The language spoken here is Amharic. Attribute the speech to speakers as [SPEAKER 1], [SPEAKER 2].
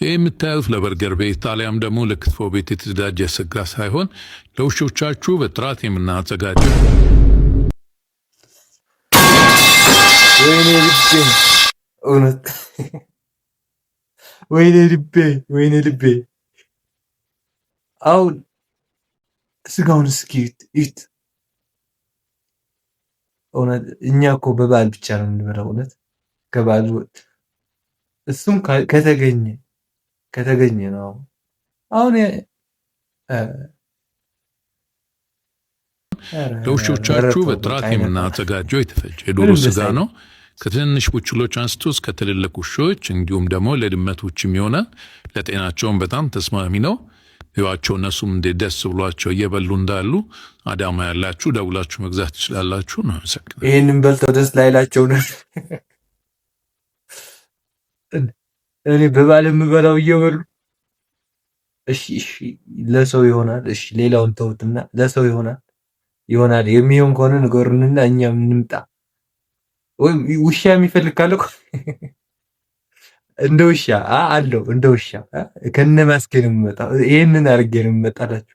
[SPEAKER 1] ይህ የምታዩት ለበርገር ቤት አሊያም ደግሞ ለክትፎ ቤት የተዘጋጀ ስጋ ሳይሆን ለውሾቻችሁ በጥራት የምናዘጋጀው
[SPEAKER 2] ወይኔ ልቤ፣ እውነት ወይኔ ልቤ፣ ወይኔ ልቤ። አሁን ስጋውን እስኪ እዩት። እውነት እኛ እኮ በበዓል ብቻ ነው የምንበላው። እውነት ከበዓል እሱም ከተገኘ ከተገኘ ነው። አሁን
[SPEAKER 1] ለውሾቻችሁ በጥራት የምናዘጋጀው የተፈጨ የዶሮ ስጋ ነው። ከትንንሽ ቡችሎች አንስቶ እስከ ትልልቅ ውሾች እንዲሁም ደግሞ ለድመቶችም ይሆናል። ለጤናቸውም በጣም ተስማሚ ነው። ይዋቸው እነሱም እንዴት ደስ ብሏቸው እየበሉ እንዳሉ አዳማ ያላችሁ ደውላችሁ መግዛት ትችላላችሁ። ነው።
[SPEAKER 2] ይህንን በልተው ደስ ላይላቸው ነው። እኔ በባል የምበላው እየበሉ እሺ፣ እሺ፣ ለሰው ይሆናል። እሺ፣ ሌላውን ተውትና ለሰው ይሆናል ይሆናል። የሚሆን ከሆነ ንገሩንና እኛም እንምጣ። ወይም ውሻ የሚፈልግ ካለ እንደ ውሻ አለው፣ እንደ ውሻ ከነ ማስኬ ነው የምመጣው። ይሄንን አድርጌ ነው የምመጣላችሁ።